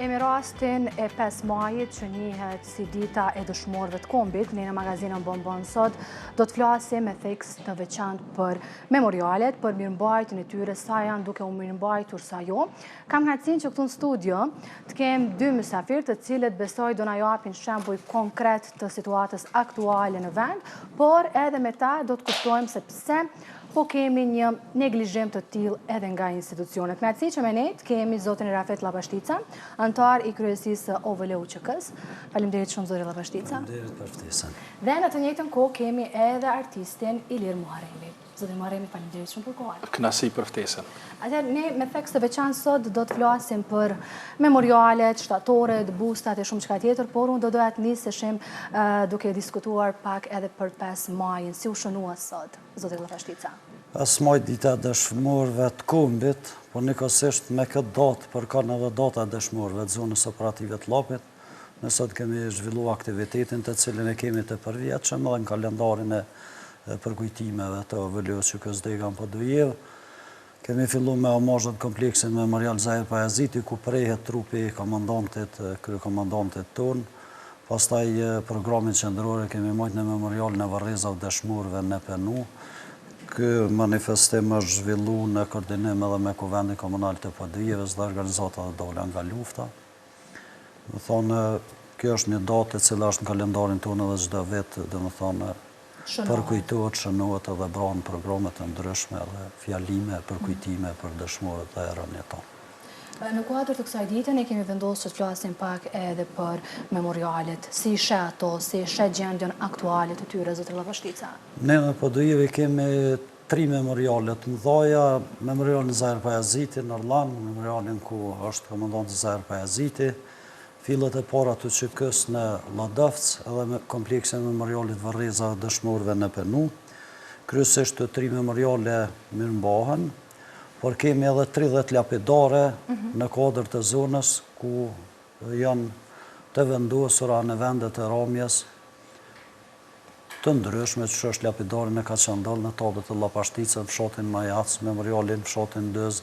E me rastin e 5 majit që njihet si dita e dëshmorëve të kombit, ne në magazinën Bonbon sot do të flasim me theks të veçantë për memorialet, për mirëmbajtjen e tyre, sa janë duke u mirëmbajtur, sa jo. Kam kënaqësinë që këtu në studio të kem dy mysafirë të cilët besoj do na japin shembuj konkret të situatës aktuale në vend, por edhe me ta do të kuptojmë se pse po kemi një neglizhim të tillë edhe nga institucionet. Kënaqësi që me ne të kemi zotin Rafet Llapashtica, anëtar i kryesisë së OVL-UÇK-së. Faleminderit shumë zoti Llapashtica. Faleminderit për ftesën. Dhe në të njëjtën kohë kemi edhe artistin Ilir Muharremi. Zoti Muharremi, faleminderit shumë për kohën. Kënaqësi për ftesën. Atëherë ne me theks të veçantë sot do të flasim për memorialet, shtatoret, bustat e shumë çka tjetër, por unë do doja të niseshim duke diskutuar pak edhe për 5 majin, si u shënua sot. Zoti Llapashtica. 5 maj dita e dëshmorëve të kombit, por njëkohësisht me këtë datë përkon edhe data e dëshmorëve të zonës operative të Llapit. Ne sot kemi zhvillu aktivitetin të cilin e kemi të përvjetshëm edhe në kalendarin e përkujtimeve të OVL-UÇK-së dega në Podujevë. Kemi fillu me homazhet në kompleksin memorial Zahir Pajaziti, ku prehet trupi i komandantit, kryekomandantit tonë. Pastaj programin qendror e kemi majtë në memorialin e varrezave të dëshmorëve në Penu. Ky manifestim është zhvillu në koordinim edhe me Kuvendin Komunal të Podujevës dhe organizatat e dala nga lufta. Domethonë, kjo është një datë e cila është në kalendarin tonë edhe çdo vit, domethonë, përkujtohet, shënohet edhe bëhen programe të ndryshme edhe fjalime, përkujtime për dëshmorët dhe heronjtë tonë. Në kuadër të kësaj dite, ne kemi vendosur të flasim pak edhe për memorialet. Si i sheh ato, si e sheh gjendjen aktuale të tyre, zotëri Llapashtica? Ne në Podujevë kemi tri memoriale të mëdhaja, memorialin Zahir Pajaziti në Orllan, memorialin ku është komandanti Zahir Pajaziti, fillet e para të UÇK-së në Lladovc edhe me kompleksin e memorialit Varrezave të Dëshmorëve në Penu. Kryesisht të tri memoriale mirëmbahen, por kemi edhe 30 lapidare mhm. në kuadër të zonës ku janë të vendosura në vendet e ramjes të ndryshme, që është lapidari në Kaçandoll, në Tabet të Llapashticës, në fshatin Majac, memorialin në fshatin Dyz,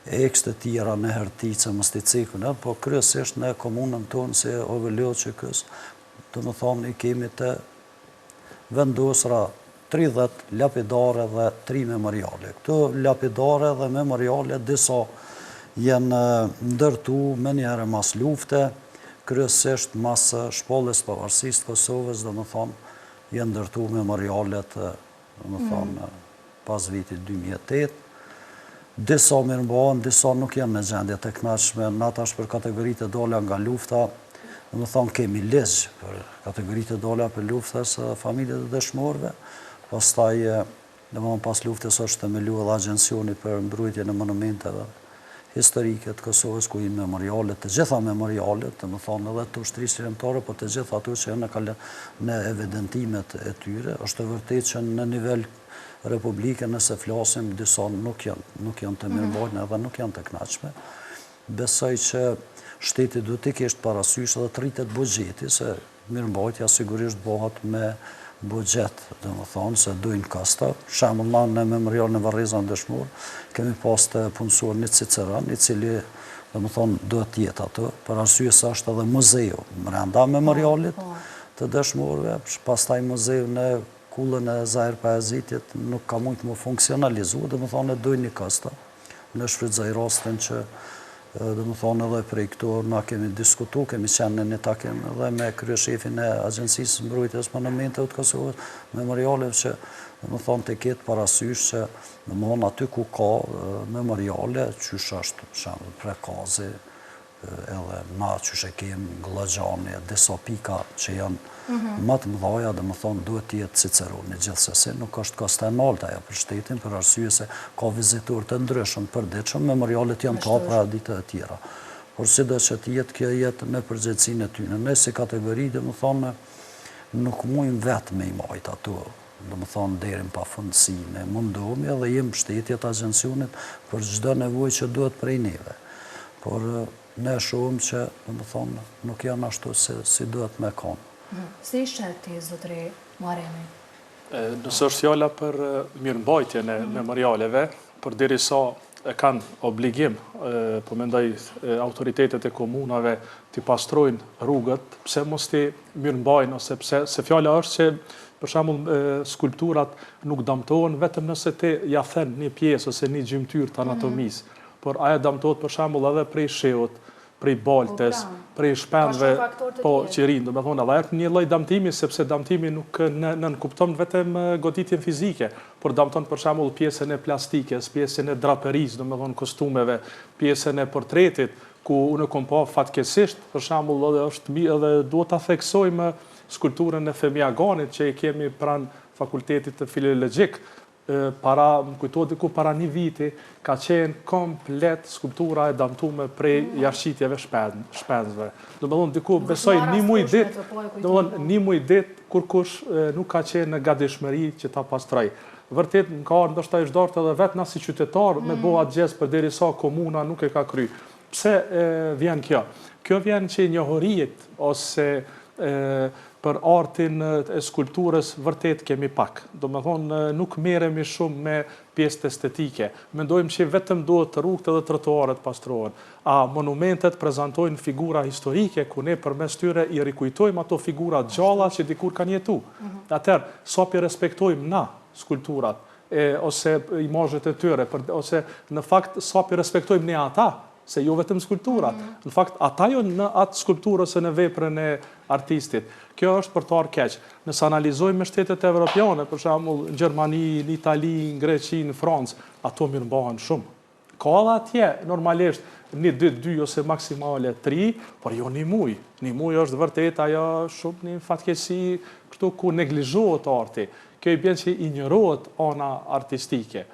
e x të tjera në Herticë, mos t'i ceku, po kryesisht në komunën tonë si OVL-UÇK-së, domethonë i kemi të vendosura 30 lapidare dhe 3 memoriale. Këto lapidare dhe memoriale disa janë ndërtu menjëherë mas lufte, kryesisht mas shpalljes së pavarësisë të Kosovës, domethonë, janë ndërtu memorialet, domethonë, pas vitit 2008. Disa mirëmbahen, disa nuk janë në gjendje të kënaqshme, na tash për kategoritë e dala nga lufta, domethonë, kemi ligj për kategoritë e dala për luftës dhe familjet e dëshmorëve, pastaj, domethonë, pas luftës është themelu edhe Agjencioni për mbrojtjen e monumenteve historike të Kosovës, ku janë memorialet, të gjitha memorialet, domethonë edhe të ushtrisë çlirimtare, po të gjitha ato që janë në, në evidentimet e tyre, është e vërtetë që në nivel republike, nëse flasim, disa nuk janë, nuk janë të mhm. mirëmbajtme edhe nuk janë të kënaqshme. Besoj që shteti duhet t'i ketë parasysh edhe të rritet buxheti, se mirëmbajtja sigurisht bëhet me buxhet, domethonë, se dojnë kosto. Shembull, na në memorialin e Varrezave të Dëshmorëve, kemi pas të punësuar një ciceron, i cili, domethonë, duhet të jetë aty, për arsye se është edhe muzeu mrenda memorialit po, po. të dëshmorëve, pastaj muzeu në Kullën e Zahir Pajazitit nuk ka mujtë mu funksionalizu, domethonë e dojnë një kosto. Unë e shfrytëzoj rastin që domethonë edhe prej këtu na kemi diskutu, kemi qenë në një takim edhe me kryeshefin e Agjencisë së Mbrojtjes Monumenteve të Kosovës, memorialeve që domethonë të ketë parasysh që domethonë aty ku ka memoriale, qysh është shembull Prekazi, edhe na qysh e kem Gllogjani e disa pika që janë mhm. më të mëdhaja, domethonë duhet të jetë ciceroni, gjithsesi nuk është kosto e naltë ajo për shtetin, për arsye se ka vizitorë të ndryshëm përditshëm, memorialet janë të hapura ditët e tjera. Por sido që të jetë, kjo jetë në përgjegjësinë e tyne. Ne si kategori, domethonë, nuk mujmë vetë me i majtë ato, domethonë, deri në pafundësi. Ne mundohemi edhe jemi mbështetje të agjencionit për çdo nevojë që duhet prej neve. Por ne shohim që, domethonë, nuk janë ashtu si, si duhet me konë. Mhm. Si i sheh ti, zotëri Muharremi? Nëse është fjala për mirëmbajtjen e mhm. memorialeve, përderisa e kanë obligim, po mendoj autoritetet e komunave t'i pastrojnë rrugët, pse mos t'i mirëmbajnë ose pse, se fjala është që për shembull skulpturat nuk damtohen vetëm nëse ti ja then një pjesë ose një gjymtyrë të anatomisë, por ajo damtohet për shembull edhe prej sheut, prej baltës, po, pra. prej shpendëve, po që rrinë, domethonë, edhe është një lloj damtimi, sepse damtimi nuk nënkupton vetëm goditjen fizike, por damton për shembull pjesën e plastikës, pjesën e draperisë, domethonë kostumeve, pjesën e portretit, ku unë kom pa fatkeqësisht, për shembull, edhe është mi, edhe duhet ta theksojmë skulpturën e Fehmi Aganit që e kemi pranë Fakultetit të Filologjik, para, më kujtohet diku para një viti, ka qenë komplet skulptura e damtume prej mm. jashtëqitjeve shpenzve. Domethonë, diku besoj një muj ditë, domethonë, një muj ditë, kurkush nuk ka qenë në gatishmëri që ta pastroj. Vërtet, më ka ndoshta ish dashtë edhe vetë na si qytetar me bo mm. atë gjest përderisa komuna nuk e ka kry. Pse vjen kjo? Kjo vjen që njohuritë ose për artin e skulpturës vërtet kemi pak. Domethonë, nuk merremi shumë me pjesët estetike. Mendojmë që vetëm duhet rrugët edhe trotuaret pastrohen. A monumentet prezantojnë figura historike, ku ne përmes tyre i rikujtojmë ato figura gjalla që dikur kanë jetu. Mhm. Atëherë, sa p'i respektojmë na skulpturat, e, ose imazhet e tyre, për, ose në fakt sa p'i respektojmë ne ata, se jo vetëm skulpturat. Mm -hmm. Në fakt, ata jo në atë skulpturë ose në veprën e artistit. Kjo është për të ardhur keq. Nëse analizojmë me shtetet evropiane, për shembull në Gjermani, në Itali, në Greqi, në Francë, ato mirëmbahen shumë. Ka edhe atje, normalisht, një ditë, dy ose maksimale tri, por jo një muj. Një muj është vërtet ajo shumë një fatkeqësi këtu ku neglizhohet arti. Kjo i bjen që injorohet ana artistike.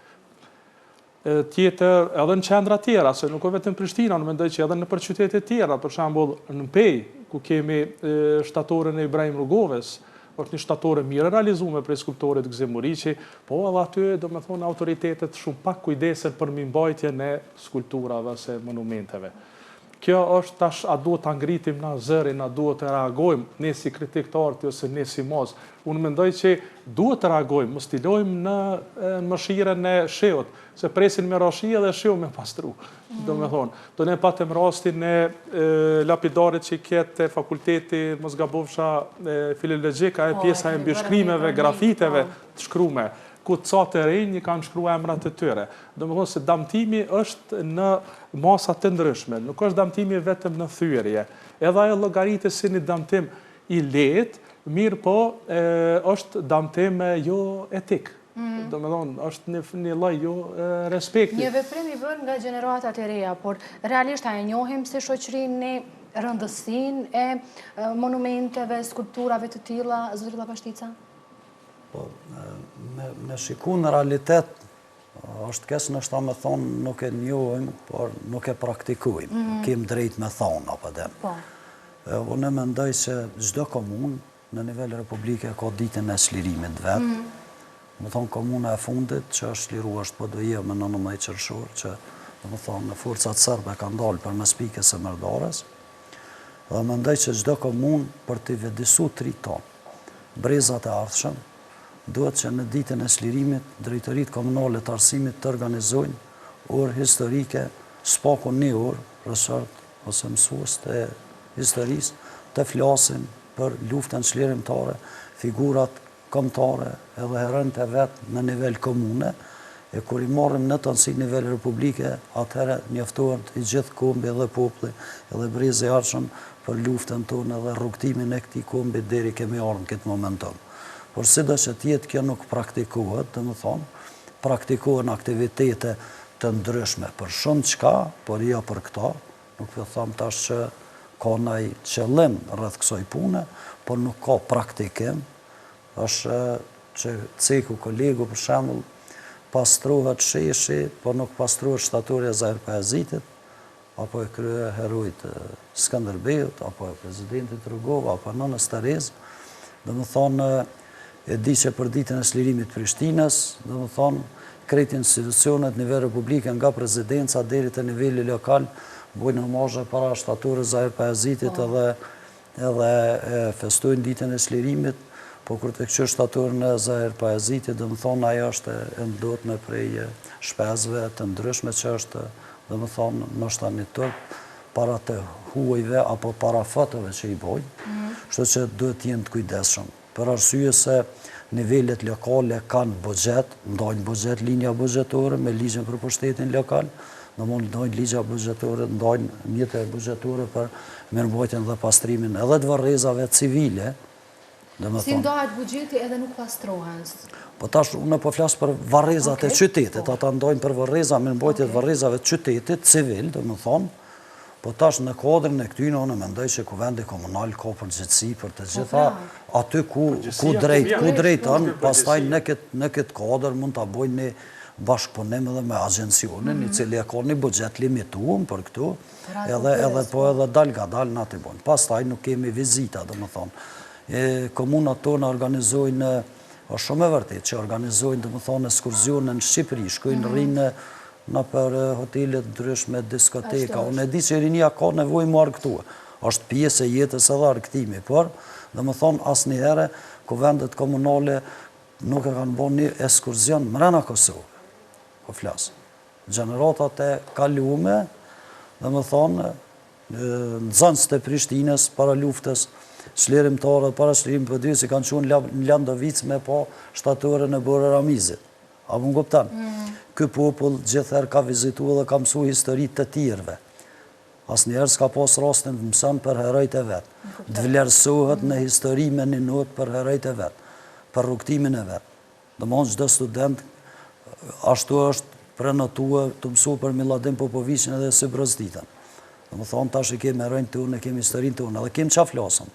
Tjetër, edhe në qendra tjera, se nuk o vetëm Prishtina, unë mendoj që edhe nëpër qytete tjera, për shembull në Pejë, ku kemi shtatoren e Ibrahim Rugovës, është një shtatore mirë e realizume prej skulptorit Gëzim Muriqi, po edhe aty, domethonë, autoritetet shumë pak kujdesen për mirëmbajtjen e skulpturave ose monumenteve. Kjo është tash a duhet ta ngritim na zërin, a duhet të reagojmë, ne si kritikë të artit ose ne si mos. Unë mendoj që duhet të reagojmë, mos t'i lojmë në mëshirën e shiut, se presin me ra shi edhe shiu me pastru. Mm. Domethonë, do ne patëm rastin e lapidarit që i ke te fakulteti, mos gabofsha, filologjik, ajo po, pjesa e mbishkrimeve, grafiteve po. të shkrume ku ca të rinj i kanë shkru emrat e tyre. Domethonë se damtimi është në masa të ndryshme, nuk është damtimi vetëm në thyerje. Edhe ajo llogaritet si një damtim i lehtë, mirëpo është damtim jo etik. Mm. Domethonë, është një, një lloj jo respekti. Një veprim i bërë nga gjeneratat e reja, por realisht a e njohim si shoqëri ne rëndësinë e monumenteve, skulpturave të tilla, zotëri Llapashtica? Po, me, me shiku në realitet, është keq ndoshta me thonë nuk e njohim, por nuk e praktikojmë. Mm -hmm. Kem drejt me thonë, apo dem. Po. Unë mendoj se çdo komunë në nivel republike ka ditën e çlirimit vet. Mm -hmm. Domethonë, komuna e fundit që është çliru është Podujeva me 19 qershor, që domethonë, forcat serbe kanë dalë përmes pikës së Merdares. Dhe mendoj që çdo komunë për t'i vetëdijesu të rinjtë tonë, brezat e ardhshëm, duhet që në ditën e çlirimit drejtoritë komunale të arsimit të organizojnë orë historike, së paku një orë, profesorët ose mësuesit e historisë të flasin për luftën çlirimtare, figurat kombëtare edhe heronjtë e vet në nivel komune, e kur i marrim në tërësi nivel republike, atëherë njoftohet i gjithë kombi dhe populli edhe brezi i ardhshëm për luftën tonë edhe rrugëtimin e këtij kombi deri kemi ardhur në këtë momentum. Por sido që të jetë kjo nuk praktikohet, domethonë, praktikohen aktivitete të ndryshme për shumë çka, por jo për këto, Nuk po them tash që ka naj qëllim rreth kësaj pune, por nuk ka praktikim. Është që ceku kolegu për shembull, pastrohet sheshi, por nuk pastrohet shtatorja e Zahir Pajazitit, apo e kryeheroit Skënderbeut, apo e presidentit Rugova, apo Nënës Terezë. Domethonë, E di që për ditën e çlirimit të Prishtinës, domethonë, krejt institucionet nivel republike nga presidenca deri te niveli lokal bojnë homazhe para shtatores Zahir Pajazitit po. edhe edhe e festojnë ditën e çlirimit, Po kur të këqyrë shtatoren e Zahir Pajazitit, domethonë ajo është e ndotme prej shpezve të ndryshme që është, domethonë, ndoshta një turp para të huajve apo para fotove që i bojnë, mhm. kështu që duhet të jenë të kujdesshëm. Për arsye se nivelet lokale kanë buxhet, ndajnë buxhet linja buxhetore me ligjin për pushtetin lokal, domthonë ndajnë ligja buxhetore, ndajnë mjete buxhetore për mirëmbajtjen dhe pastrimin edhe të varrezave civile, Si ndahet buxheti edhe nuk pastrohen? Po tash unë po flas për varrezat e qytetit, po. ata ndajnë për varreza, mirëmbajtje të varrezave të qytetit civil, domethonë, po tash në kuadrin e këtyne unë mendoj që Kuvendi Komunal ka përgjegjësi për të po, gjitha pra. aty ku ku drejt, ku drejton, pastaj në këtë në këtë kuadër mund ta bojnë një bashkëpunim edhe me agjencionin, i mhm. cili e ka një buxhet limituar për këtu. Edhe, edhe po edhe dalngadalë na t'i bojnë. Pastaj nuk kemi vizita, domethonë. E, komunat tona organizojnë, është shumë e vërtetë që organizojnë, domethonë, ekskurzione në Shqipëri, shkojnë mm -hmm. rrinë nëpër hotele të ndryshme, diskoteka. Unë e di që rinia ka nevojë mu argëtue. është pjesë e jetës edhe argëtimi, por, domethonë, asnjëherë, kuvendet komunale nuk e kanë bo një ekskurzion mrena Kosovë. Po flas. Gjeneratat e kalume, domethonë, nxënësit e Prishtinës para luftës çlirimtare dhe para çlirimit po di se kanë çu në Landovicë me pa shtatoren e Bora Ramizit. A më kupton? Mm. Ky popull gjithherë ka vizitu dhe ka mësu histori të tjerëve. Asnjëherë s'ka pas rastin të mëson për herojt e vet. Të vlerësohet në histori me një notë për herojt e vet, për rrugëtimin e vet. Domthon çdo student ashtu është prenotue të mësu për Milladin Popoviqin edhe Josip Broz Titon. Domethonë tash i kemi heronjtë tonë, e kemi historinë tonë, edhe kemi ça flasëm.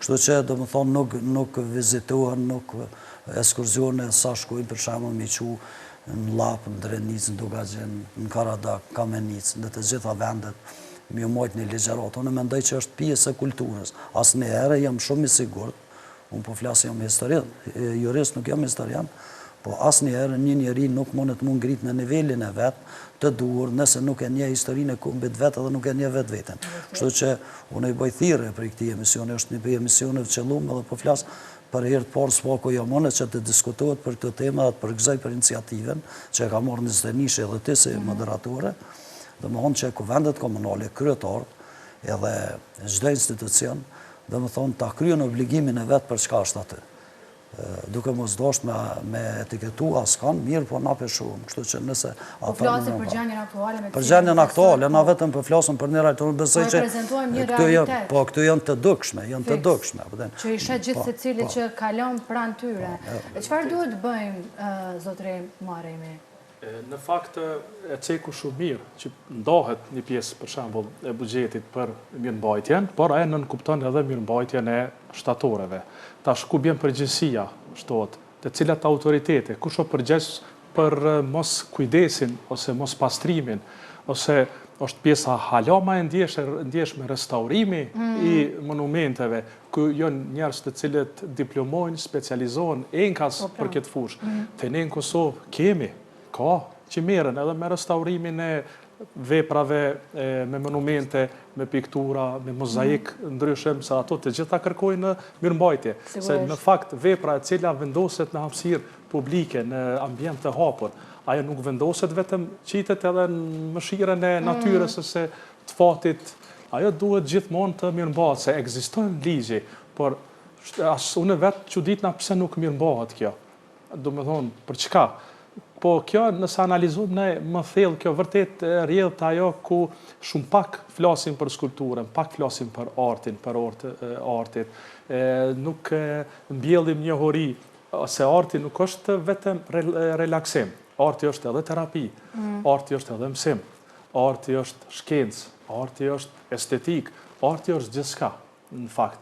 Kështu që domethonë nuk nuk vizitohen, nuk ekskurzione sa shkojnë për shembull me çu në Llap, në Drenicë, në Dukagjin, në Karadak, Kamenicë, në të gjitha vendet me ju majtë një ligjëratë. Unë mendoj që është pjesë e kulturës. Asnjëherë jam shumë i sigurt Unë po flas jam historian, jurist nuk jam historian, po asnjëherë një njeri nuk mundet mu ngrit në nivelin e vet të duhur nëse nuk e njeh historinë e kombit vet edhe nuk e njeh vetveten. Kështu që unë i bëj thirrje prej këtij emisioni, është një prej emisioneve të qëllume dhe po flas për herë të parë s'paku jam unë që të diskutohet për këto tema dhe të përgëzoj për iniciativën që e ka marrë 21-shi edhe ti si mhm. moderatore, domethonë që kuvendet komunale, kryetarët, edhe çdo institucion, Domethonë, ta kryen obligimin e vet për çka është aty. Duke mos dashtë me, me etiketu askon, mirë, po na pe shohim, kështu që nëse po ata... Po flasim për gjendjen aktuale me Për gjendjen aktuale, na vetëm po flasim për një realitet, unë besoj po që... Po një realitet. Po, këto janë të dukshme, janë të dukshme. Po Që i sheh gjithë po, secili po. që kalon pranë tyre. Po, Çfarë duhet bëjmë, zotëri Muharremi? Në fakt e ceku shumë mirë që ndahet një pjesë për shembull e buxhetit për mirëmbajtjen, por ajo nënkupton edhe mirëmbajtjen e shtatoreve. Tash ku bjen përgjegjësia, shtohet, te cilat autoritete, kush është përgjegjës për mos kujdesin ose mos pastrimin ose është pjesa hala ma e ndjeshme restaurimi mm. i monumenteve, ku janë njerëz të cilët diplomojnë, specializohen enkas po, pra. për këtë fushë. Mm. Te ne në Kosovë kemi, ka, që merren edhe me restaurimin e veprave, me monumente, me piktura, me mozaik mm. ndryshëm, se ato të gjitha kërkojnë mirëmbajtje. Se në fakt vepra e cila vendoset në hapësirë publike, në ambient të hapur, ajo nuk vendoset vetëm qitet edhe në mëshirën e mm. natyrës ose të fatit, ajo duhet gjithmonë të mirëmbahet, se ekziston ligji, por as unë vetë çuditna pse nuk mirëmbahet kjo. Domethonë, për çka? Po kjo, nëse analizojmë ne më thellë, kjo vërtet rrjedh te ajo ku shumë pak flasim për skulpturën, pak flasim për artin, për orët e artit, nuk mbjellim njohuri, se arti nuk është vetëm relaksim, arti është edhe terapi, mm. arti është edhe mësim. Arti është shkencë, arti është estetikë, arti është gjithçka, në fakt.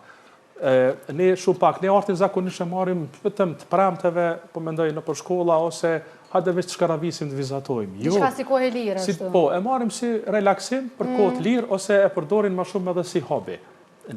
E, ne shumë pak, ne artin zakonisht e marrim vetëm të premteve, po mendoj nëpër shkolla, ose hajde veç të shkarravisim të vizatojmë. Jo, Diçka si kohë e lirë, si, Po, e marrim si relaksim për mm. kohë të lirë, ose e përdorin më shumë edhe si hobi.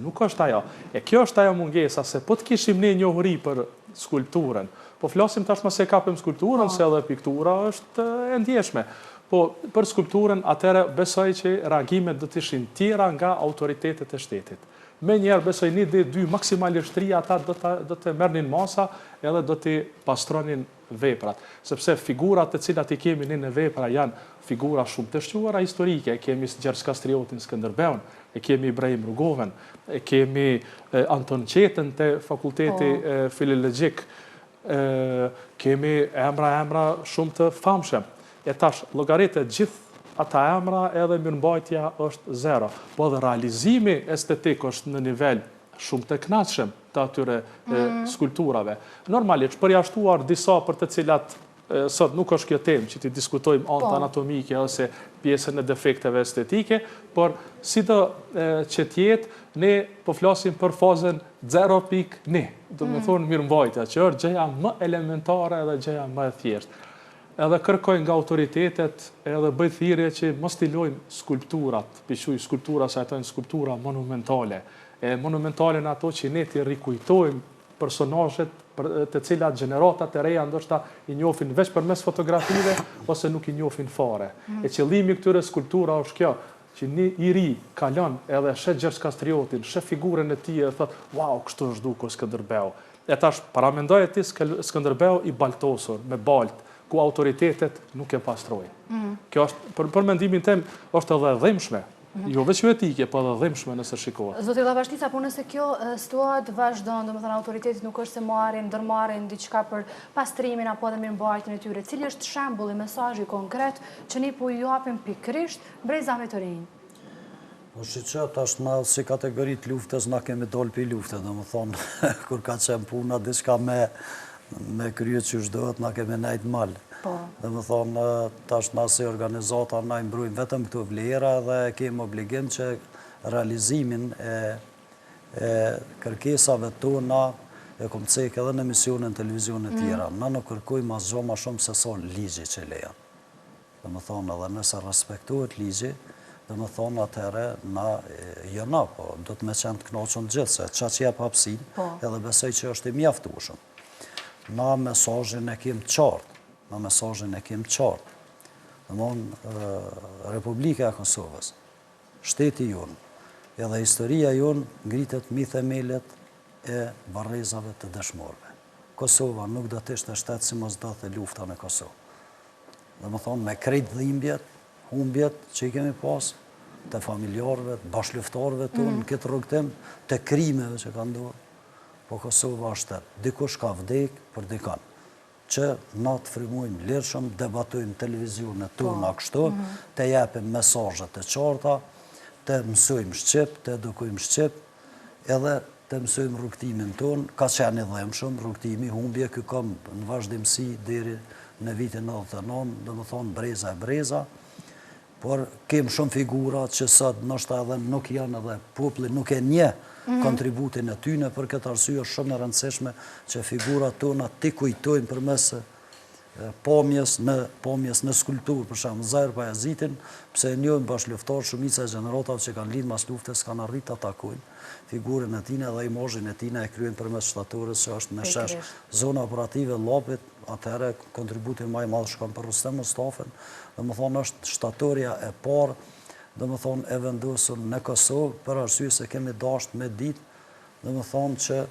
Nuk është ajo. E kjo është ajo mungesa, se po të kishim ne njohuri për skulpturën, po flasim tashmë se kapim skulpturën, po. se edhe piktura është e ndjeshme. Po, për skulpturën, atëherë besoj që reagimet do të ishin tjera nga autoritetet e shtetit. Menjëherë besoj një ditë, dy, maksimalisht tri ata do të do të merrnin masa edhe do t'i pastronin veprat. Sepse figurat të cilat i kemi ne në vepra janë figura shumë të shquara historike, e kemi Gjergj Kastriotin Skënderbeun, e kemi Ibrahim Rugovën, e kemi Anton Çettën te Fakulteti po. Filologjik, kemi emra emra shumë të famshëm. E tash, llogarite gjithë ata emra edhe mirëmbajtja është zero. Po edhe realizimi estetik është në nivel shumë të kënaqshëm të atyre mm. skulpturave. Normalisht, përjashtuar disa për të cilat sot nuk është kjo temë që t'i diskutojmë anët po. anatomike ose pjesën e defekteve estetike, por sido që të jetë, ne po flasim për fazën 0.1, do me mm. thonë mirëmbajtja, që është gjëja më elementare dhe gjëja më e thjeshtë. Edhe kërkoj nga autoritetet edhe bëj thirrje që mos t'i lojnë skulpturat, p'i quj skulptura se ato janë skulptura monumentale. E monumentale në ato që ne t'i rikujtojmë personazhet për të cilat gjeneratat e reja ndoshta i njohin veç përmes fotografive ose nuk i njohin fare. Mm. E qëllimi i këtyre skulptura është kjo, që një i ri kalon edhe sheh Gjergj Kastriotin, sheh figurën e tij edhe thotë, wow, kështu është dukur Skënderbeu. E tash, paramendoje ti Skënderbeu i baltosur, me baltë, ku autoritetet nuk e pastrojnë. Mm. Kjo është, për, për mendimin tim, është edhe e dhimbshme. Mm. Jo veç jo etike, po edhe e dhimbshme nëse shikohet. Zoti Llapashtica, po nëse kjo situatë vazhdon, domethënë autoritetet nuk është se marrin, ndërmarrin diçka për pastrimin apo edhe mirëmbajtjen e tyre, cili është shembulli, mesazhi konkret që ne po ju japim pikërisht brezave të rinj? Po shiqo, tash na si kategori të luftës na kemi dalë prej lufte, domethonë, kur ka qenë puna diçka me, me krye qysh duhet, na kemi nejtë n'mal. Po. Domethonë, tash na si organizata na i mbrojmë vetëm këto vlera dhe kemi obligim që realizimin e, e kërkesave tona e kom cekë edhe në emisione në televizione mm. tjera. Na nuk kërkojmë asgjo ma shumë se sa ligji që lejon. Domethonë edhe nëse respektohet ligji, domethonë atëherë na, jo na, po do të me qenë të knaqun të gjithë, se qaq jep hapësinë, po. edhe besoj që është i mjaftueshëm. Na mesazhin e kem qartë, na mesazhin e kem qartë. Domethonë, Republika e Kosovës, shteti jonë, edhe historia jonë ngritet mi themelet e varrezave të dëshmorëve. Kosova nuk do të ishte shtet si mos ndodhte lufta në Kosovë. Domethonë, me krejt dhimbjet, humbjet që i kemi pas, të familjarëve, të bashkëluftëtarëve tonë mm. në këtë rrugëtim, të krimeve që kanë ndodhur, po Kosova është shtet. Dikush ka vdek për dikon, që na të frymojmë lirshëm, debatojmë televizionet tona po. kështu, mm. të jepim mesazhe të qarta, të mësojmë shqip, të edukojmë shqip, edhe të mësojmë rrugëtimin tonë, ka qenë i dhembshëm, rrugëtimi, humbje, ky komb në vazhdimësi deri në vitin 99, domethonë breza e breza, por kem shumë figura që sot ndoshta edhe nuk janë edhe populli nuk e njeh mhm. kontributin e tyne, për këtë arsye është shumë e rëndësishme që figurat tona t'i kujtojmë përmes pamjes në pamjes në skulpturë, për shembull Zahir Pajazitin, pse e njohin bashkëluftëtarët, shumica e gjeneratave që kanë lind mas luftës s'kanë arritë ta takojnë figurën e tina dhe imazhin e tina e krijojnë përmes shtatores që është në shesh zona operative e Llapit, atëherë kontributi ma i madh shkon për Rustem Mustafën, domethonë është shtatorja e parë, domethonë e vendosur në Kosovë, për arsye se kemi dashtë me ditë, domethonë që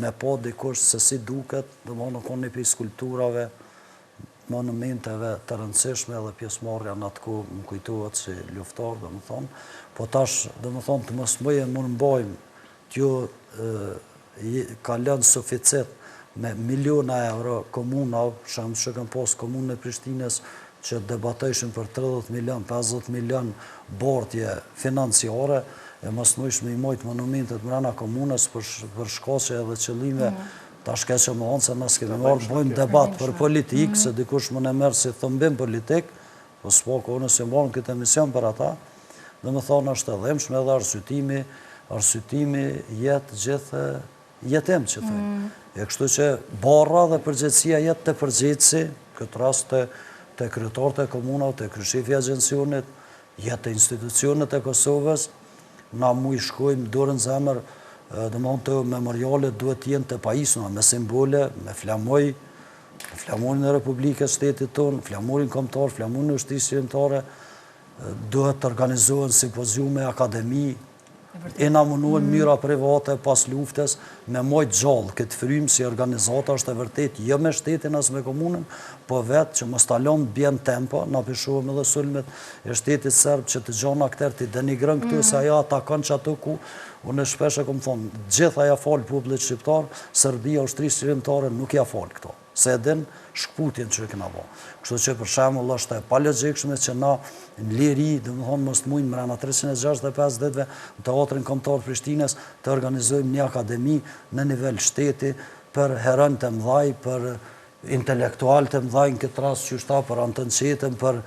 me pa dikush se si duket, domethonë u konë një prej skulpturave, monumenteve të rëndësishme edhe pjesëmarrja në atë kohë më kujtohet si luftëtar, domethonë, po tash, domethonë, të mos mujmë me mbajmë, t'ju ka lënë suficit me miliona euro komunave, shembull që kanë pas komunën e Prishtinës, që debatojshin për 30 milion, 50 milion bartje financiare, e mos mujsh me i majtë monumentet mrena komunës për, për shkaqe edhe qëllime, mm. tash keq me thonë se na s'kemi marrë, bojmë debat për politikë, mm. se dikush mun e merr si thëmbim politik, po s'po unë s'e marrë në këtë emision për ata, domethonë është e dhimshme edhe arsytimi, arsytimi jet gjithë jetim që thojnë. Mm. E kështu që barra dhe përgjegjësia jet te përgjegjësi, këtë rast te, te kryetarët e komunave, te kryeshefi i agjencionit, jet te institucionet e Kosovës, na muj shkojmë dorën n'zemër, domethonë te memorialet duhet jenë të pajisuna me simbole, me flamuj. flamurin e Republikës shtetit tonë, flamurin kombëtar, flamurin e ushtrisë çlirimtare, duhet të organizohen simpoziume, akademi, e na mundohen mm. mënyra private pas luftës me mojt gjallë këtë frymë si organizata është e vërtet jo me shtetin as me komunën, po vetë që mos ta lëmë bjen tempo, na po shohim edhe sulmet e shtetit serb që të gjon akter t'i denigron këtu mm. se ajo atakon që ato ku unë shpesh e kom thonë, gjitha ja falë popullit shqiptar, Serbia ushtrisë çlirimtare nuk ja falë këto se e din shkputjen që e kena bo. Kështu që për shembull është e palogjikshme që na në liri, domethonë mos të mujmë mrena 365 ditëve në Teatrin Kombëtar të Prishtinës të organizojmë një akademi në nivel shteti për heronjtë e mëdhaj, për intelektualët e mëdhaj në këtë rast qysh tha për Anton Çettën, për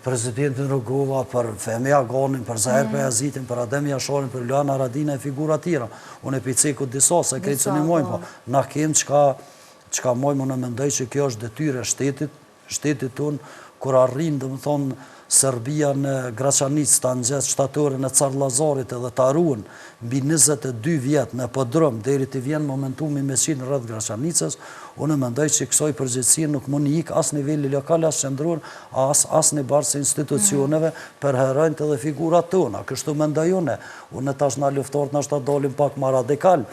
presidentin Rugova, për Fehmi Aganin, për Zahir mm. Pajazitin, për Adem Jasharin, për Luan Haradinaj e figura tjera. Unë e pi ceku disa, se krejt s'e mojmë, po, po na kemë çka, çka mojmë, unë mendoj që kjo është detyrë e shtetit, shtetit tonë, kur arrin, domethonë, Serbia në Graçanicë ta ngjet shtatoren e Car Lazarit edhe ta ruan mbi 22 vjet në podrum deri t'i vjen momentumi me qenë rreth Graçanicës, unë mendoj që kësaj përgjegjësie nuk mund i ikë as niveli lokal, as qendror, as asnjë bartës i institucioneve për heronjtë edhe figurat tona. Kështu mendoj unë. Unë tash na luftëtarët nashta dalim pak ma radikal,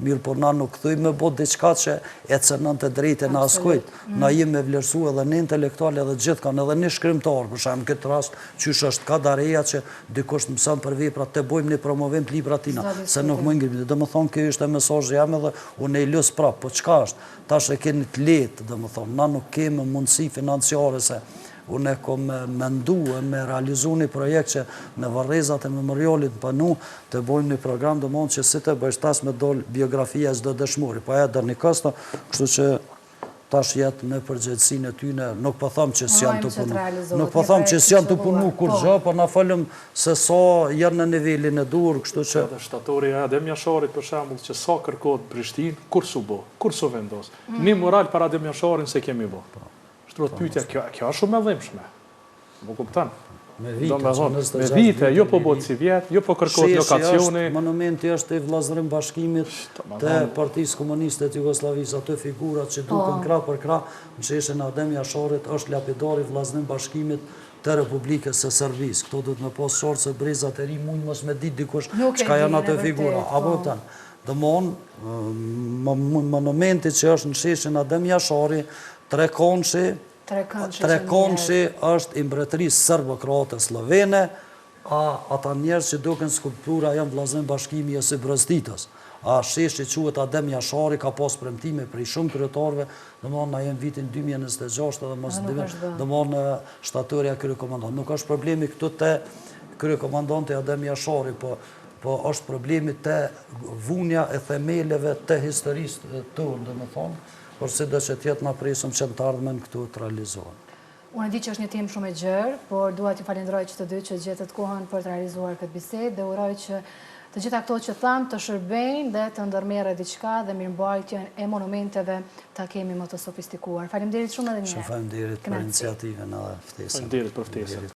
mirëpo na nuk thujmë me bo diçka që e cenon të drejtën e askujt. Na jemi me vlerësu edhe një intelektual edhe gjithkan, edhe një shkrimtar, për shembull në këtë rast, qysh është Kadareja që dikush të mëson për veprat, të bojmë një promovim të librat tina, se nuk më ngrimë. Domethonë, kjo ishte mesazhi jem edhe unë e lus prapë, po çka është? Tash e keni të lehtë, domethonë, na nuk kemi mundësi financiare se unë e kom mendu e me realizu një projekt që në varrezat e memorialit në Panu të bojmë një program, domethonë që si të bëjsh tash me dol biografia çdo dëshmori, po e do një kosto, kështu që tash jetë me përgjegjësinë e tyne, nuk po them që s'janë tu punu, nuk po them që s'janë tu punu kurgjë, po na folëm se sa janë në nivelin e duhur, kështu që... Edhe shtatori e Adem Jasharit, për shembull, që sa kërkohet në Prishtinë, kur s'u bo, kur s'u vendos. Mm. Një mural për Adem Jasharin s'e kemi bo. Po. Shtrohet po, pyetja, kjo, kjo është shumë e dhimbshme. Më kupton? Me vite, me vite, jo po bëhet si vjet, jo po kërkohet lokacioni. Monumenti është i vllazërim bashkimit të Partisë Komuniste të Jugosllavisë, ato figurat që duken po. krah për krah në sheshin Adem Jasharit është lapidari i vllazërim bashkimit të Republikës së Serbisë. Këto duhet me pas qartë se brezat e ri mund mos me ditë dikush çka janë ato figura. Apo po. Domthon, monumenti që është në sheshin Adem Jashari, trekonshi Trekonshi është i mbretërisë serbo-kroate sllovene, a ata njerëz që duken skulptura janë Vllazërim Bashkimi Josip Broz Titos. A sheshi quhet Adem Jashari ka pas premtime prej shumë kryetarëve, domethënë na jemi vitin 2026 edhe mos domethënë shtatorja e kryekomandant. Nuk është problemi këtu te kryekomandanti Adem Jashari, po po është problemi te vunja e themeleve të historisë tonë, domethënë, Por sido që të jetë na presim që në të ardhmen këto të realizohen. Unë e di që është një temë shumë e gjerë, por dua t'ju falenderoj që të dy që gjetët kohën për të realizuar këtë bisedë dhe uroj që të gjitha këto që thamë të shërbejnë dhe të ndërmerret diçka dhe mirëmbajtjen e monumenteve ta kemi më të sofistikuar. Faleminderit shumë edhe një herë. Shumë faleminderit për iniciativën edhe ftesën. Faleminderit për ftesën.